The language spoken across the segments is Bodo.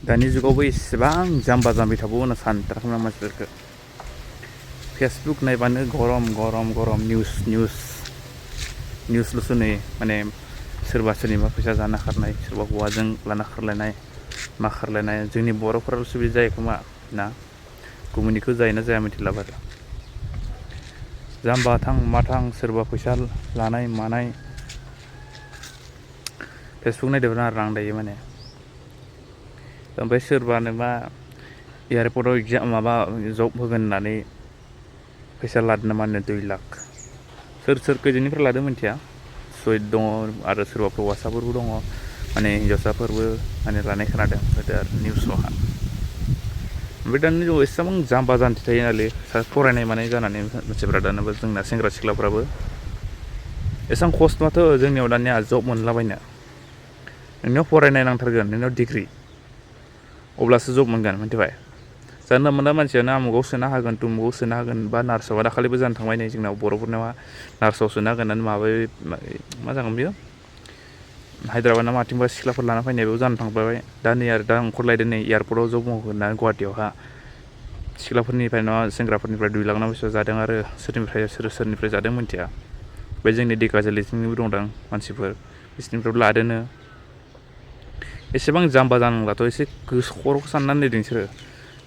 दानि जुगावबो इसेबां जाम्बा जाम्बि थाबावो होनना सानथाराखैमोन आं मानसिफोरखौ फेसबुक नायबानो गरम गरम गरम निउसल'सो नुयो माने सोरबा सोरनिबा फैसा जाना खारनाय सोरबा हौवाजों लाना खारलायनाय मा खारलायनाय जोंनि बर'फोराल'सो बिदि जायो खोमा ना गुबुननिखौ जायोना जाया मिथिला बारु जाम्बा थां मा थां सोरबा फैसा लानाय मानाय फेसबुक नायदोंमोन आरो आं दायो माने ओमफ्राय सोरबानोबा एयारपर्टआव एगजाम माबा जब होगोन होननानै फैसा लादों नामा 2 लाख सोर खैजोननिफ्राय लादों मिथिया सुइट दङ आरो सोरबाफोर हौवासाफोरबो दङ माने हिन्जावसाफोरबो माने लानाय खोनादों होदो आरो निउसावहा ओमफ्राय दानि जुगाव एसेबां जाम्बा जान्थि थायो नालाय फरायनाय मानाय जानानै मानसिफ्रा दानोबो जोंना सेंग्रा सिख्लाफ्राबो एसेबां खस्थ'आथ' जोंनियाव दानिया जब मोनलाबायनो नोंनियाव फरायनाय नांथारगोन नोंनियाव डिग्रि अब्लासो जब मोनगोन मिथिबाय जानला मोनला मानसियानो आमुगाव सोना होगोन तुमुगाव सोना होगोन बा नार्सआव दाखालिबो जानो थांबाय नै जोंनाव बर'फोरनाव नार्सआव सोना होगोन होननानै मा जागोन बेयो हायद्राबाद ना माथिंबा सिख्लाफोर लाना फैनाय बेयाव जानो थांबाय दा नै आरो दा ओंखारलायदों नै एयारपर्टआव जब मावगोन होननानै गुवाहाटियावहा सिख्लाफोरनिफ्राय नङा सेंग्राफोरनिफ्राय 2 लाख ना बेसेबां जादों आरो सोरनिफ्राय जादों मिथिया बे जोंनि दैखाजालिथिंनिबो दंदां मानसिफोर बिसोरनिफ्रायबो लादोनो एसेबां जाम्बा जानांलाथ' एसे खर'खौ साननानै नायदों नोंसोरो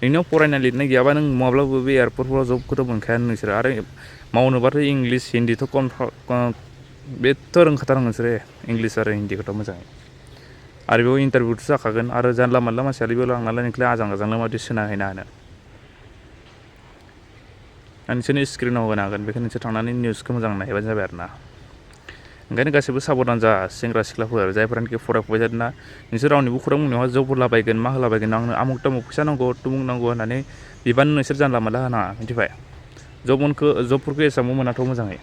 नोंनियाव फरायनाय लिरनाय गैयाबा नों माब्लाबो बे एयारपर्टफोराव जबखौथ' मोनखायानो नोंसोरो आरो मावनोबाथ' इंलिस हिन्दीथ' बेथ' रोंखाथारनांगोन नोंसोरो इंलिस आरो हिन्दीखौथ' मोजाङै आरो बेयाव इन्टारभिउथ' जाखागोन आरो जानला मोनला मानसिया बेयाव लांनानै नोंखौलाय आजां गाजांलाय मादि सोना हैनो हानो नोंसोरनि स्क्रिनाव होनो हागोन बेखौ नोंसोर थांनानै निउसखौ मोजां नायबानो जाबाय आरो ना ओंखायनो गासैबो साबधान जा सेंग्रा सिख्लाफोर जायफोरानोखि फरायफुबाय थादों ना नोंसोर रावनिबो खौरां मोननायावहा जब होलाबायगोन मा होलाबायगोन आंनो आमुक तामुक फैसा नांगौ तुमुक नांगौ होननानै बिबान नोंसोर जानला मोनला होनाङा मिथिबाय जबफोरखौ एसांबो मोनाथ' मोजाङै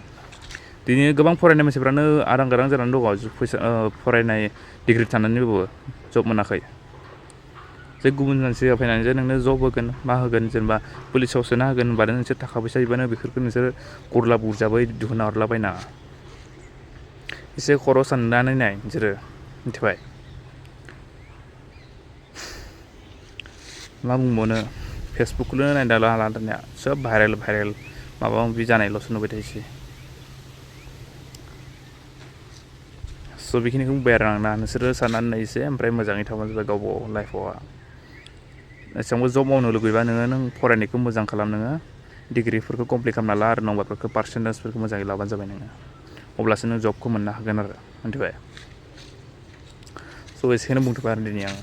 दिनै गोबां फरायनाय मानसिफ्रानो आरां गारां जानानै दङ फैसा फरायनाय डिग्रि थानानैबाबो जब मोनाखै जे गुबुन मानसिया फैनानै जे नोंनो जब होगोन मा होगोन जेनेबा पुलिसाव सोना होगोन होनबानो नोंसोर थाखा फैसा बिबानो बेफोरखौ नोंसोर गुरला बुरजाबै दिहुनना हरलाबायनाङा एसे खर' साननानै नाय नोंसोरो मिथिबाय मा बुंबावनो फेसबुकखौनो नायना ला दानिया सोब भाइरेल माबा माबि जानायल'सो नुबाय थायोसै स' बेखिनिखौ बुंबाय आरो आंना नोंसोरो साननानै नाय एसे ओमफ्राय मोजाङै थाबानो जाबाय गावबा गाव लाइफआवहा एसेबांबो जब मावनो लुगैबा नों फरायनायखौ मोजां खालाम नोङो डिग्रिफोरखौ कमप्लिट खालामना ला आरो नाम्बारफोरखौ पार्सेन्टेजफोरखौ मोजाङै लाबानो जाबाय नोङो अब्लासो नों जबखौ मोननो हागोन आरो मिथिबाय स' एसेखौनो बुंथ'बाय आरो दिनै आं